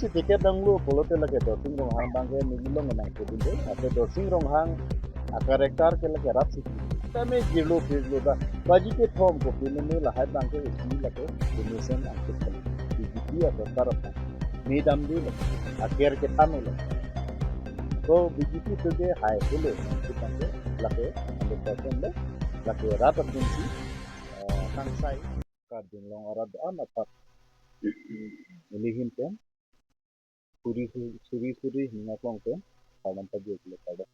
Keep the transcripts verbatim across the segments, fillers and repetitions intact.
Si ticket danglo pulote lake Dorsing Ronghang abangke neli along nangpudunde. Ate Dorsing Ronghang a-character ke lake rat si. Tame jirlo pirlo ta. Baji kethom kopi mene lahai abangke isi lake donation angkut kali. B J P a-sorkar aphan. Medam di lake. Aker ketan lo. So B J P tu ke hai pulo. Kita ke lake hundred percent lo. Lake rat atum si, eh, kangsai. Karbi Anglong arat do-an apar. Neli ahin pen suri su-, suri suri hingna klong pen kardom pajir le kardom.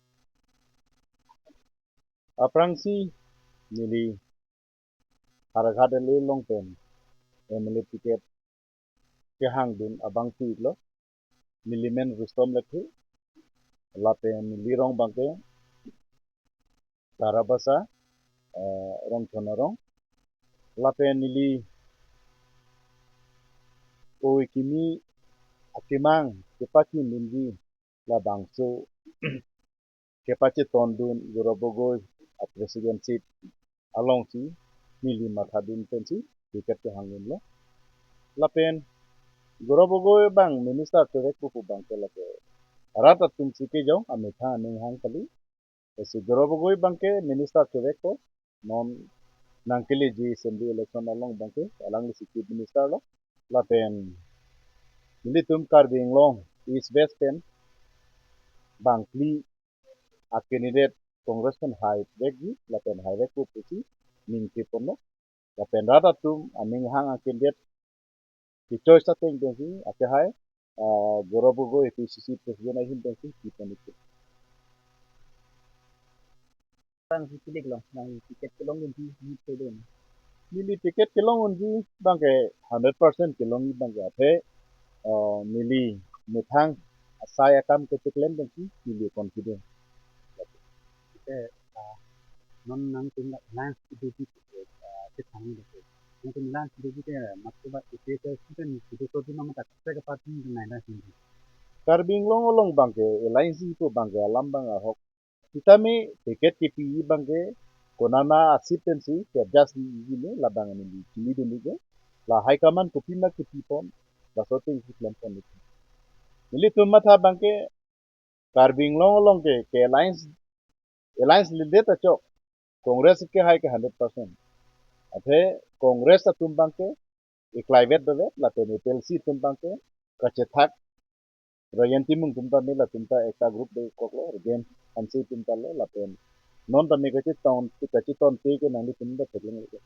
Aphrangsi neli Howraghat L A along pen M L A ticket kehangdun abangphu iklo. Neli men Rustom Lekthe, lapen neli rong abangke Tarabasa, eh, Rongthon arong. Lapen neli oi kimi akemang kepachindunji labangso kepachetondun Gaurav Gogoi a-presidentship alongsi neli mathadun pensi ticket kehangdunlo. Lapen Gaurav Gogoi abang minister chevekpo pu abangke lake rat atum si kejong amethang aning hang kali. Lasi Gaurav Gogoi abangke minister chevekpo, non nangkeleji assembly election along abangke alangli si chief minister lo. Lapen nelitum Karbi Anglong East West pen bangphli a-candidate Congress pen haivekji lapen haivekpo pusi ningke ponlo. Lapen rat atum aning hang a-candidate ke-choice ateng pensi akehai, ah, Gaurav Gogoi A P H L C president ahin pensi kipon iklo. Nang si pilik lo, nang ticket kelongdunji, ni pedun. Neli ticket kelongdunji abangke hundred percent kelongji abangke athe, eh, neli methang asai akam kecheklem pensi neli confident. Ante, ah, non nangtum alliance kedoji, ah, kethang ni, nangtum alliance kedoji ke, matlab, A P H L C kan kedo kedo nama tak, saya ke party ni nai nai sini. Karbi Anglong along abangke alliance pu abangke alam abang ahok. Sitame ticket kepi abangke konana a-seat pensi ke-adjust ji ne labang neli chini dun ke. Lahai kaman kopima kepipon, laso ateng si klempon ni. Nelitum matha abangke Karbi Anglong along ke, ke alliance, alliance ledet achok Congress kehai ke hundred percent. Athe Congress atum abangke iklaivet dovet, lapen A P H L C atum abangke kachethak, Rajen Timung atum ta me latum ta ekta group dokoklo, Rajen Hanse atum ta lo, lapen non ta me kacheton, kacheton te ke nanglitum ta theklonglo.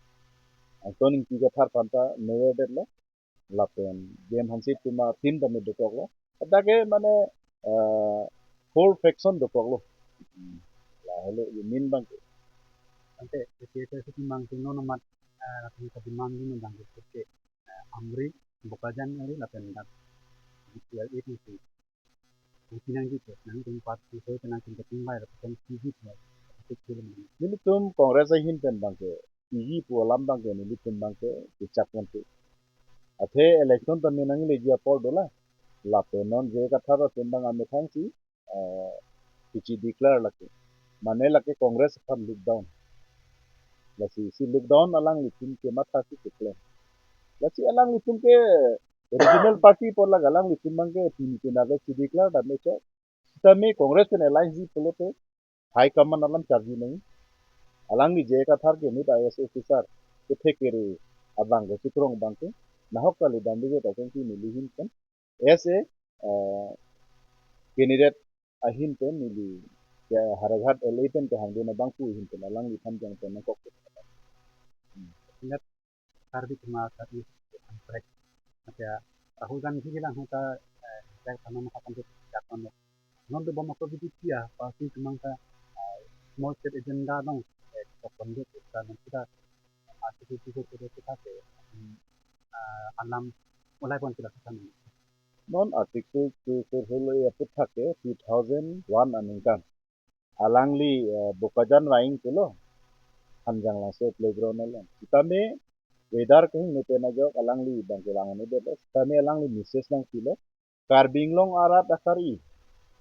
Angton Ingti Kathar aphan ta me vedetlo, lapen Rajen Hanse atum a-team ta me dokoklo. Hadak ke mane, eh, four faction dokoklo. Hmm. Lahelo union abangke. Ante, ante, ante, si abangke non amat, eh, latum kadimandun abangke, eh, Amri, Bokajan ari lapen dak B P L A P C. Nang pinang gitu, nangtum party ho, nangtum ketum bai, lapen T V pu, lapen T V pu. Nelitum Congress ahin pen abangke, T V pu alam abangke, nelitum abangke, kechak nanti. Athe election ta me nangleji apor dola. Lapen non J I Kathar atum abang amethang si, eh, kechi declare lake. Mane lake Congress aphan look down. Lasi si look down alanglitum kematha si keklem. Lasi alanglitum ke regional party apor lake alanglitum abangke pini pina ke chi declare dam me chok. Sitame Congress pen alliance ji pulote high command alam charji nang. Alangli J I Kathar ke inut I A S officer kethek kere abang ke chikrong abangke nahok kali dam dije ta kongsi neli ahin pen as a, uh, candidate ahin pen neli ke Howraghat L A pen kehangdun abangphu ahin pen alangliphan jang pen nangkok. Hmm. Karbi Anglong Karbi Anglong. Maka Rahul Gandhi bilang hota, eh, saya sama maka panjat japan. Non tu bom ako B J P ya, pasti cuma ka, eh, small state agenda dong, eh, kita panjat kita dan kita, eh, kita, kita, kita, eh, alam mulai pon kita sana. Non Article two four four A aputhak ke two thousand one aningkan. Alangli, eh, Bokajan Vaing pulo. Hanjanglangso playground along. Sitame weather kehingno pen ajok alangli abangke vang-un-edet. Sitame alangli message nangpilo. Karbi Anglong arat akari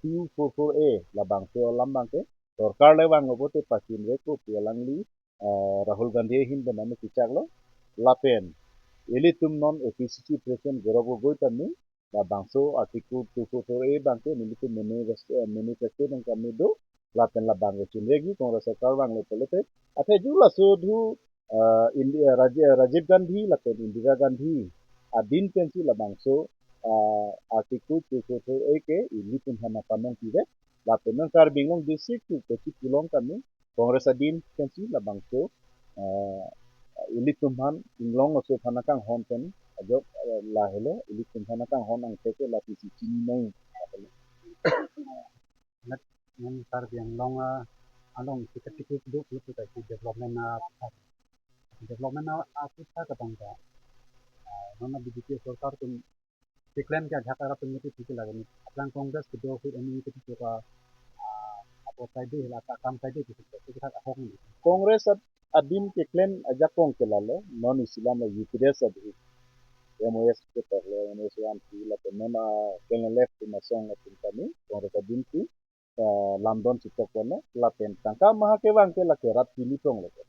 two four four A labangso alam abangke sorkar le vanglo pote pachinvekpo pu alangli, eh, Rahul Gandhi ahin pen name kechaklo. Lapen ilitum non A P H L C president Gaurav Gogoi tame Labangso Article two four four A abangke nelitum manifest-, eh, manifesto nangkami do, lapen labangke chunregi Congress sorkar vanglo pulote. Athe ju laso dhu, eh, Indi-, eh, Raji-, eh, Rajiv Gandhi lapen Indira Gandhi adin pensi labangso, eh, Article two four four A ke ilitum aphan nangpanong pive. Lapen non Karbi Anglong district tu kachipulong kami Congress adin pensi labangso, eh, ilitum aphan inglong oso aphan nangkanghon pen ajok, eh, lahelo ilitum aphan nangkanghon angthek ke la pisi chini nai. Nat nang Karbi Anglong, ah, along si katikik do pulote si development, ah, development, ah, ah, pusat katang ka. Ah, non B J P sorkar atum keklem ke ajak arap pen niti tiki lagi ni. Aphrang Congress kedo hut ini ketika, ah, apa saide la akam saide kita kita ahok ni. Congress ad-, adin keklem ajakong ke lalo, non isi alam la U P D S abhi. M O S ke terle, M O S one two lapen non, ah, Colonel F. Tima Song atum kami, Congress adin si, ah, lamdon chitok kono, lapen tangka maha kevang ke lake rat pili tong lake.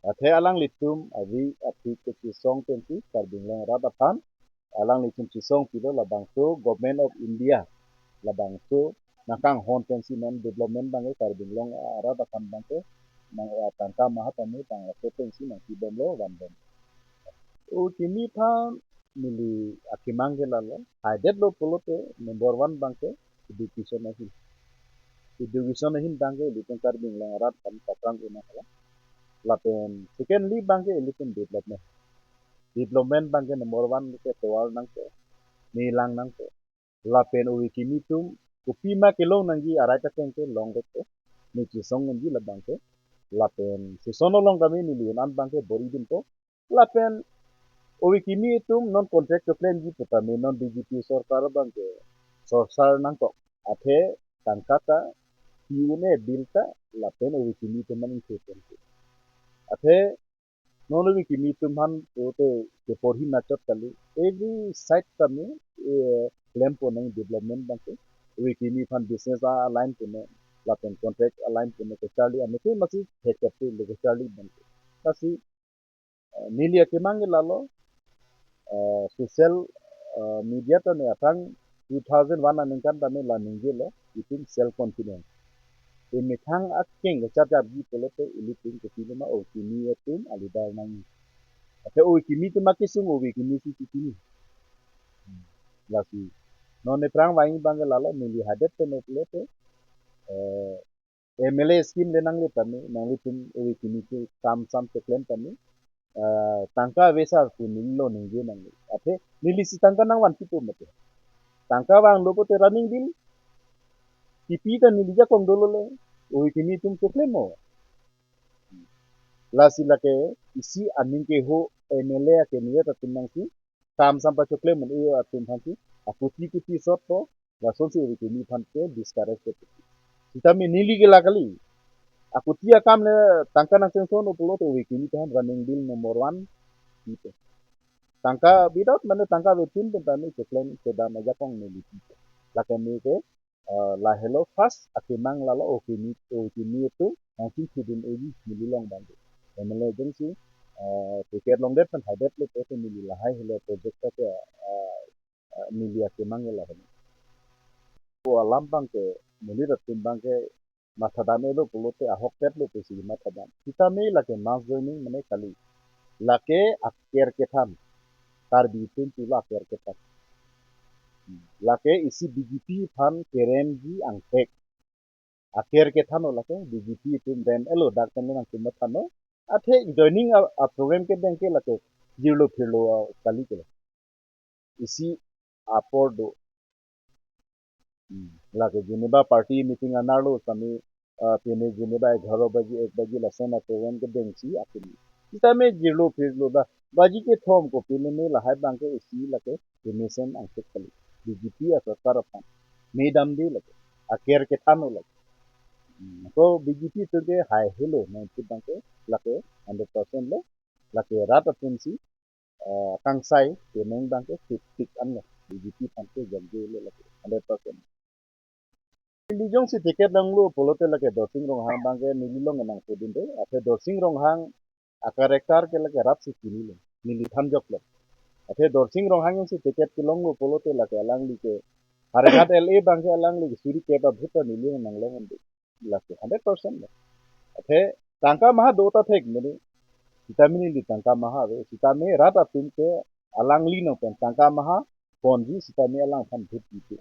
Athe alanglitum avi aphi kechisong pensi Karbi Anglong arat aphan, alanglitum chisong pilo labangso Government of India, labangso nangkanghon pensi non development abangke Karbi Anglong arat aphan abangke nang, ah, tangka maha tame tangka pensi nangpibomlo vanbom. O kimi aphan neli akemang ke lalo, haidetlo pulote number one abangke education ahin. Education ahin abangke ilitum Karbi Anglong arat aphan paprang una hala. Lapen secondly abangke ilitum development. Development abangke number one ke tovar nangke, melang nangke. Lapen ove kimi atum kopima kelong nangji arai ta keng ke long rek ke. Ne chisong nangji labangke. Lapen season along kami neli un-an abangke bor-i dunpo. Lapen ove kimi atum non contract keklemji putame non B J P sorkar abangke sorsar nangkok. Athe tangka ta pi un-e bill ta lapen ove kimi atum man ingse pen. Athe non ove kimi atum aphan pulote keporhi nachot kali. Every side tame, eh, klempo nang development abangke. Ove kimi aphan business a-align pune, lapen contract align pune kecharli, anke masi hekap le kecharli abangke. Lasi, eh, neli akemang ke lalo, eh, social, eh, media tame aphrang two thousand one aningkan tame la ningjelo, itum self confidence. Emethang akeng kecharjapji pulote ilitum kepilema ove kimi atum a-leader nang. Athe ove kimi atum akesung ove kimi si chini. Lasi. Non ephrang vangji abangke lalo neli hadet pen pulote, eh, M L A scheme le nangle tame, nanglitum ove kimi ke kam sam keklem tame, eh, tangka ave sir pu neli lo ningje nangle. Athe neli si tangka nangvan kipu mate. Tangka vanglo pulote running bill kipi ta neli ajakong dolo le, ove kimi atum keklem mo. Lasi lake isi aning keho M L A akeme ta atum nangsi kam sam pachoklem un-e atum aphansi akuti kuti sot po, lasonsi ove kimi aphan ke discourage ke. Sitame neli ke la kali. Akuti akam le tangka nangchengson pulote ove kimi aphan running bill number one. Ite. Tangka without mane tangka ave pin pen tame keklem kedam ajakong neli ite. Lake neke, eh, lahelo first akemang lalo ove kimi, ove kimi atum nangchingthudun-eji neli along abangke. M L A jongsi, eh, ticket longdet pen haidetlo pulote neli lahai helo project ta ke, eh, eh, neli akemang ke lahelo. Ko alam abangke, monit atum abangke mathadam-elo pulote ahokpetlo pusi mathadam. Sitame lake mass joining mane kali. Lake aker kethan. Karbi atum pulo aker kethan. Lake isi B J P aphan keremji angthek. Aker kethanlo lake B J P atum rem-elo dak tame nangtum mathano. Athe joining a, a program kedeng ke lake jirlo phirlo, ah, kali ke. Isi apor do. Hmm. Lake Geneva party meeting anerlo sitame, ah, pine Geneva egharo baji ek baji lason a program kedengsi atum. Sitame jirlo phirlo da baji kethom kopine me lahai abangke isi lake pine sen angthek kali. B J P asorkar aphan me damde lake. Aker kethanlo lake. Hmm. Ko B J P atum ke haihelo nangpu abangke lake hundred percent lo. Lake rat atumsi, eh, kangsai kenang abangke tik tik anlo. B J P aphan ke jangje lo lake hundred percent. Neli jongsi ticket longlo pulote lake Dorsing Ronghang abangke neli along nangpudunde. Athe Dorsing Ronghang a-character ke lake rapsi chinilo. Neli thanjoklo. Athe Dorsing Ronghang si ticket kelonglo pulote lake alangli ke Howraghat L A abang ke alangli ke suri kep a vote ta neli nanglong un-e. Lake hundred percent lo. Athe tangka maha do ta thek mene. Sitame neli tangka maha ave. Sitame rat atum ke alangli nangpen tangka maha ponji sitame alangphan vote pipe.